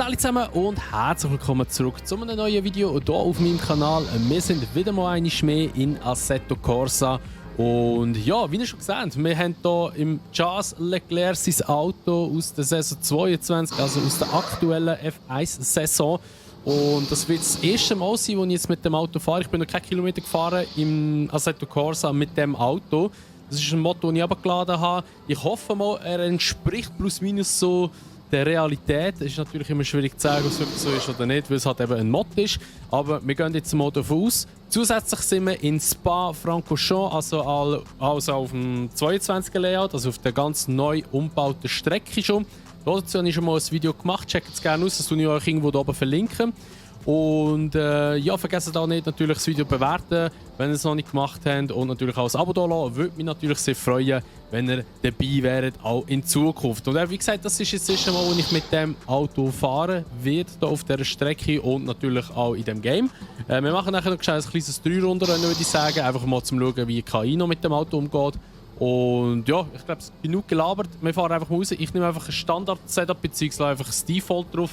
Salut zusammen und herzlich willkommen zurück zu einem neuen Video hier auf meinem Kanal. Wir sind wieder mal einmal mehr in Assetto Corsa. Und ja, wie ihr schon gesehen habt, wir haben hier im Charles Leclerc sein Auto aus der Saison 22, also aus der aktuellen F1-Saison. Und das wird das erste Mal sein, wo ich jetzt mit dem Auto fahre. Ich bin noch keine Kilometer gefahren im Assetto Corsa mit dem Auto. Das ist ein Mod, das ich abgeladen habe. Ich hoffe mal, er entspricht plus minus so der Realität. Es ist natürlich immer schwierig zu sagen, ob es wirklich so ist oder nicht, weil es halt eben ein Mod ist. Aber wir gehen jetzt mal davon aus. Zusätzlich sind wir in Spa-Francorchamps, also auf dem 22er Layout, also auf der ganz neu umgebauten Strecke schon. Dazu habe ich schon mal ein Video gemacht. Checkt es gerne aus, das tue ich euch irgendwo da oben verlinken. Und ja, vergesst auch nicht, natürlich das Video bewerten, wenn ihr es noch nicht gemacht habt. Und natürlich auch ein Abo da lassen. Würde mich natürlich sehr freuen, wenn ihr dabei wäret, auch in Zukunft. Und wie gesagt, das ist jetzt das erste Mal, wo ich mit dem Auto fahren werde, hier auf dieser Strecke und natürlich auch in dem Game. Wir machen nachher noch ein kleines 3-Runden-Rennen, würde ich sagen. Einfach mal zum Schauen, wie die KI noch mit dem Auto umgeht. Und ja, ich glaube, es ist genug gelabert. Wir fahren einfach mal raus. Ich nehme einfach ein Standard-Setup bzw. einfach das Default drauf.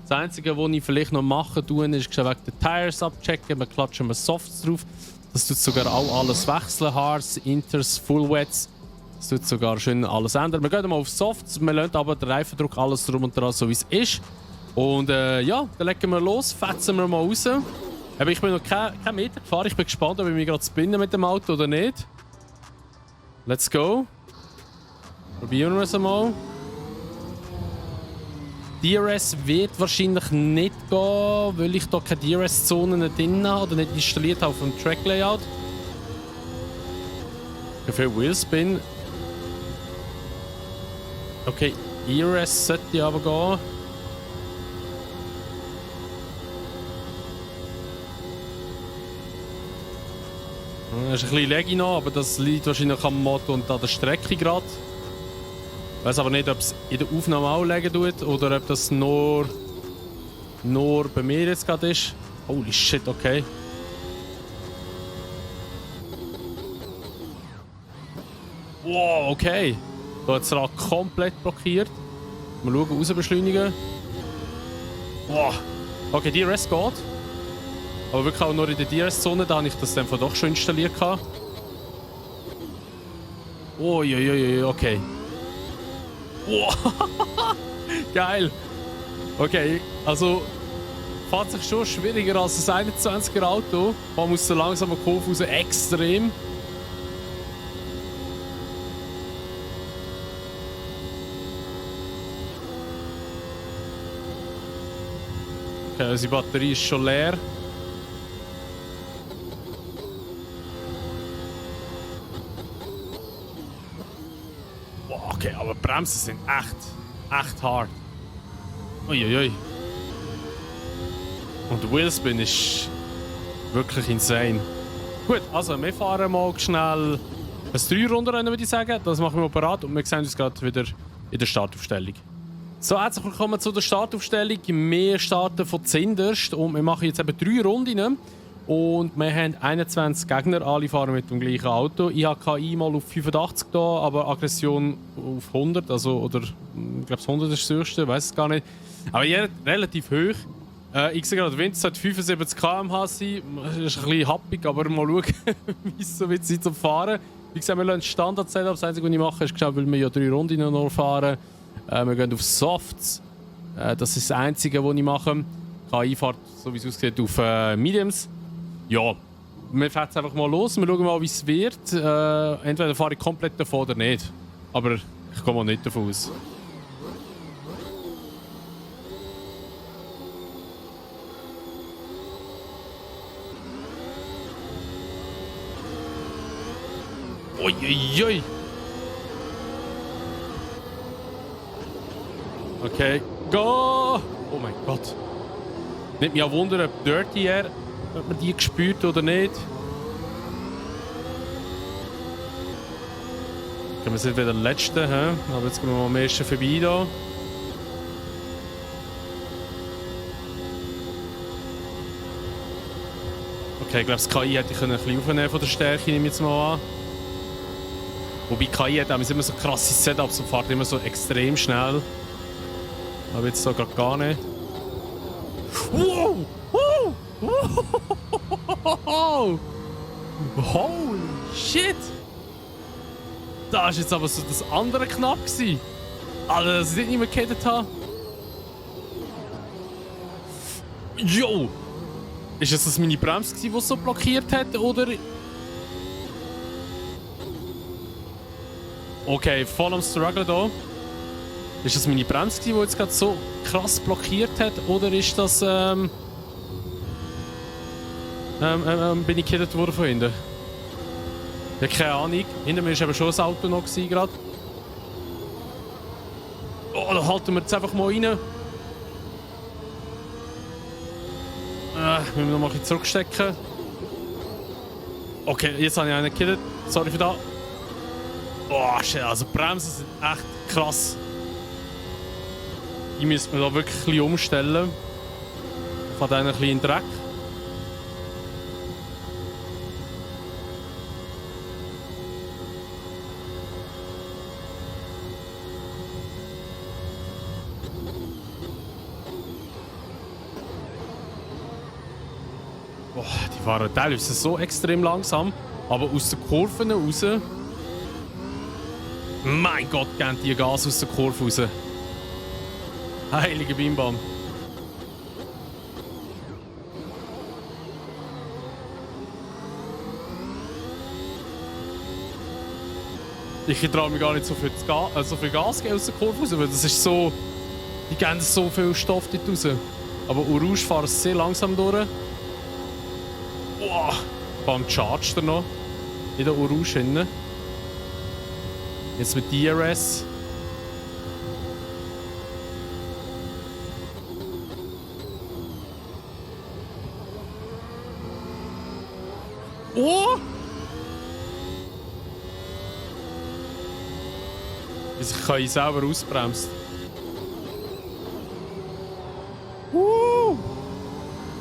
Das Einzige, was ich vielleicht noch machen tue, ist wegen den Tires abchecken. Wir klatschen Softs drauf. Das tut sogar auch alles wechseln. Hards, Inters, Full Wets. Das tut sogar schön alles ändern. Wir gehen mal auf Softs. Wir lassen aber den Reifendruck, alles drum und dran, so wie es ist. Und ja, dann legen wir los. Fetzen wir mal raus. Aber ich bin noch keinen Meter gefahren. Ich bin gespannt, ob ich mich gerade spinnen mit dem Auto oder nicht. Let's go. Probieren wir es einmal. DRS wird wahrscheinlich nicht gehen, weil ich hier keine DRS-Zonen drin habe oder nicht installiert habe auf dem Track-Layout. Wie viel Wheelspin? Okay, DRS sollte aber gehen. Das ist ein bisschen laggy noch, aber das liegt wahrscheinlich am Motor und an der Strecke gerade. Ich weiß aber nicht, ob es in der Aufnahme auch legen tut oder ob das nur bei mir jetzt gerade ist. Holy shit, okay. Wow, okay. Da hat das Rad komplett blockiert. Mal schauen, raus beschleunigen. Wow. Okay, DRS geht. Aber wirklich auch nur in der DRS-Zone, da habe ich das dann doch schon installiert. Uiuiui, okay. Wow. Geil. Okay, also fährt sich schon schwieriger als ein 21er Auto. Man muss so langsam am Kurve raus, extrem. Okay, also die Batterie ist schon leer. Okay, aber Bremsen sind echt hart. Uiuiui. Und der Wheelspin ist wirklich insane. Gut, also wir fahren mal schnell ein 3-Runden-Rennen, würde ich sagen. Das machen wir parat und wir sehen uns gerade wieder in der Startaufstellung. So, herzlich willkommen zu der Startaufstellung. Wir starten von zuhinterst und wir machen jetzt eben 3 Runden. Und wir haben 21 Gegner, alle fahren mit dem gleichen Auto. Ich habe KI mal auf 85 da, aber Aggression auf 100, also, oder ich glaube 100 ist das höchste, ich weiß es gar nicht. Aber ja, relativ hoch. Ich sehe gerade, der Wind sollte 75 km/h sein. Das ist ein bisschen happig, aber mal schauen, wie es so wird sein zum Fahren. Wie gesagt, wir lassen Standard-Setup. Das Einzige, was ich mache, ist geschaut, weil wir ja 3 Runden noch fahren. Wir gehen auf Softs. Das ist das Einzige, was ich mache. KI fährt, so wie es aussieht, auf Mediums. Ja, wir fahren jetzt einfach mal los. Wir schauen mal, wie es wird. Entweder fahre ich komplett davon oder nicht. Aber ich gehe mal nicht davon aus. Uiuiui. Okay, go! Oh mein Gott. Nicht mich auch wundern, ob Dirty Air, ob man die gespürt oder nicht. Okay, wir sind wieder der Letzte, aber jetzt gehen wir mal am ersten vorbei da. Okay, ich glaube, das KI hätte ich ein bisschen aufnehmen von der Stärke, nehme ich jetzt mal an. Wobei KI hat immer so krasse Setups und fährt immer so extrem schnell. Aber jetzt so gerade gar nicht. Wow! Wow! Wow! Holy shit! Da war jetzt aber so das andere knapp gewesen. Alter, dass ich nicht mehr gehatet habe. Jo! Ist es das meine Bremse gewesen, die es so blockiert hat, oder? Okay, voll am Struggle da. Ist das meine Bremse gewesen, die jetzt gerade so krass blockiert hat, oder ist das bin ich gehittet worden von hinten? Ja, keine Ahnung. Hinter mir war eben schon ein Auto noch gerade. Oh, da halten wir jetzt einfach mal rein. Müssen wir noch mal ein bisschen zurückstecken. Okay, jetzt habe ich einen gehittet. Sorry für das. Oh, shit, also Bremsen sind echt krass. Die müssen wir da wirklich ein bisschen umstellen. Von denen ein bisschen in den Dreck. Boah, die waren teilweise so extrem langsam, aber aus den Kurven raus. Mein Gott, geben die Gas aus der Kurve raus. Heilige Bimbam. Ich traue mir gar nicht so viel, Gas geben aus der Kurve raus, weil das ist so. Die geben so viel Stoff dort raus. Aber Orange fahren sehr langsam durch. Boah, beim Charger noch. In der Orange hinten. Jetzt mit DRS. Oh! Ich kann ihn selber ausbremsen.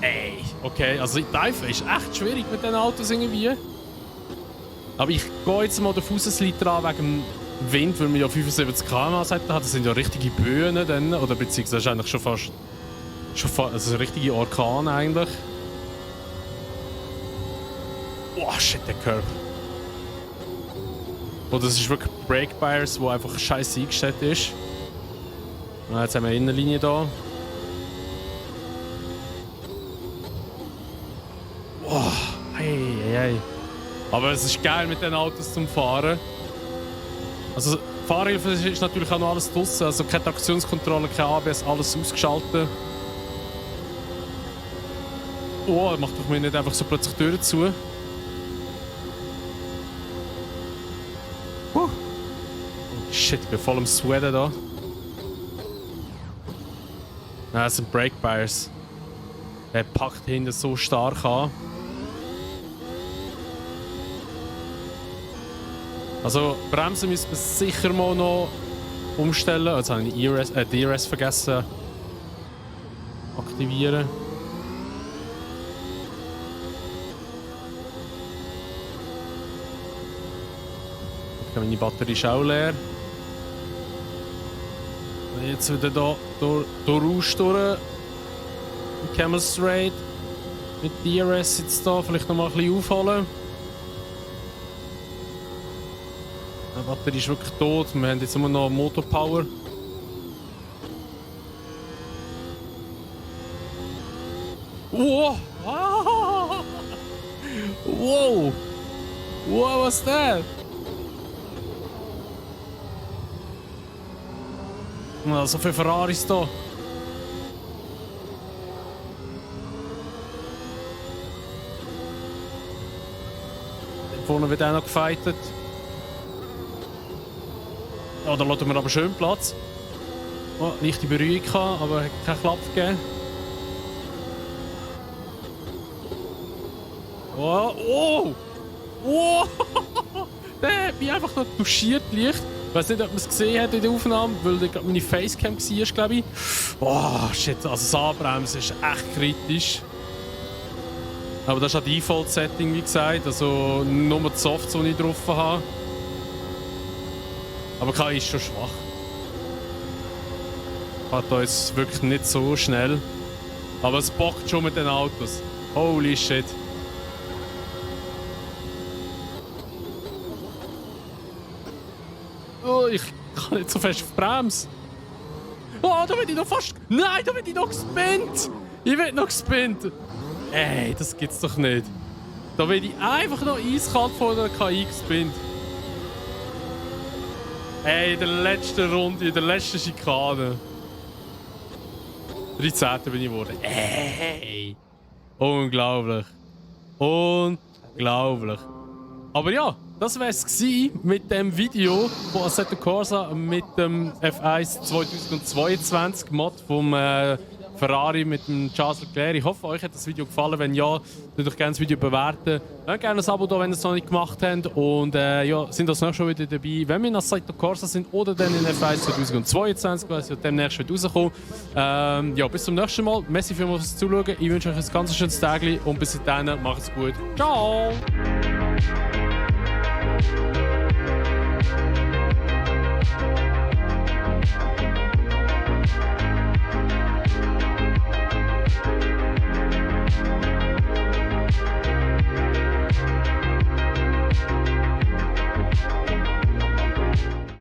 Ey, okay, also Dive ist echt schwierig mit diesen Autos irgendwie. Aber ich gehe jetzt mal den Fußsliter an wegen dem Wind, weil wir ja 75 km/h hatten. Das sind ja richtige Böen dann, oder beziehungsweise das ist eigentlich schon fast also ein richtiger Orkan eigentlich. Oh shit, der Curb. Oh, das ist wirklich Brake Bias, wo einfach scheiße eingestellt ist. Und jetzt haben wir eine Innenlinie da. Oh, hey. Aber es ist geil mit den Autos zum Fahren. Also Fahrhilfe ist natürlich auch noch alles draussen, also keine Traktionskontrolle, kein ABS, alles ausgeschaltet. Oh, mach doch mir nicht einfach so plötzlich die Türen zu. Oh shit, ich bin voll am Sweaten da. Nein, das sind Brake Bias. Er packt hinten so stark an. Also Bremsen müssen wir sicher mal noch umstellen. Jetzt habe ich DRS vergessen aktivieren. Okay, meine Batterie ist auch leer. Und jetzt wieder hier durch Rouge durch. Camel Straight. Mit DRS jetzt da vielleicht noch mal ein bisschen aufholen. Die Batterie ist wirklich tot. Wir haben jetzt immer noch Motorpower. Wow! Wow! Wow, was ist das? So viele Ferraris da. Vorne wird auch noch gefightet. Ja, da lassen wir aber schön Platz. Oh, leichte Berührung gehabt, aber hat keinen Klapp gegeben. Oh, oh! Oh! Der hat mich einfach noch touchiert leicht. Ich weiß nicht, ob man es gesehen hat in der Aufnahme, weil da meine Facecam war, glaube ich. Oh, shit, also das Anbremsen ist echt kritisch. Aber das ist ein Default-Setting, wie gesagt, also nur die Softs, die ich drauf habe. Aber KI ist schon schwach. Hat da jetzt wirklich nicht so schnell. Aber es bockt schon mit den Autos. Holy shit. Oh, ich kann nicht so fest auf die Bremse. Oh, da bin ich noch fast... Nein, da bin ich noch gespinnt. Ich werde noch gespinnt. Ey, das gibt's doch nicht. Da bin ich einfach noch eiskalt von der KI gespinnt. Ey, in der letzten Runde, in der letzten Schikane. 13. bin ich geworden. Ey. Unglaublich. Unglaublich. Aber ja, das wäre es mit dem Video von Assetto Corsa mit dem F1 2022 Mod vom Ferrari mit dem Charles Leclerc. Ich hoffe, euch hat das Video gefallen. Wenn ja, könnt euch gerne das Video bewerten. Lasst gerne ein Abo da, wenn ihr es noch nicht gemacht habt. Und ja, sind das nächste schon wieder dabei, wenn wir in Assetto Corsa sind oder dann in F1 2022, weil es ja demnächst wird rauskommen. Ja, bis zum nächsten Mal. Merci für fürs Zuschauen. Ich wünsche euch ein ganz schönes Tag und bis dahin, macht's gut. Ciao!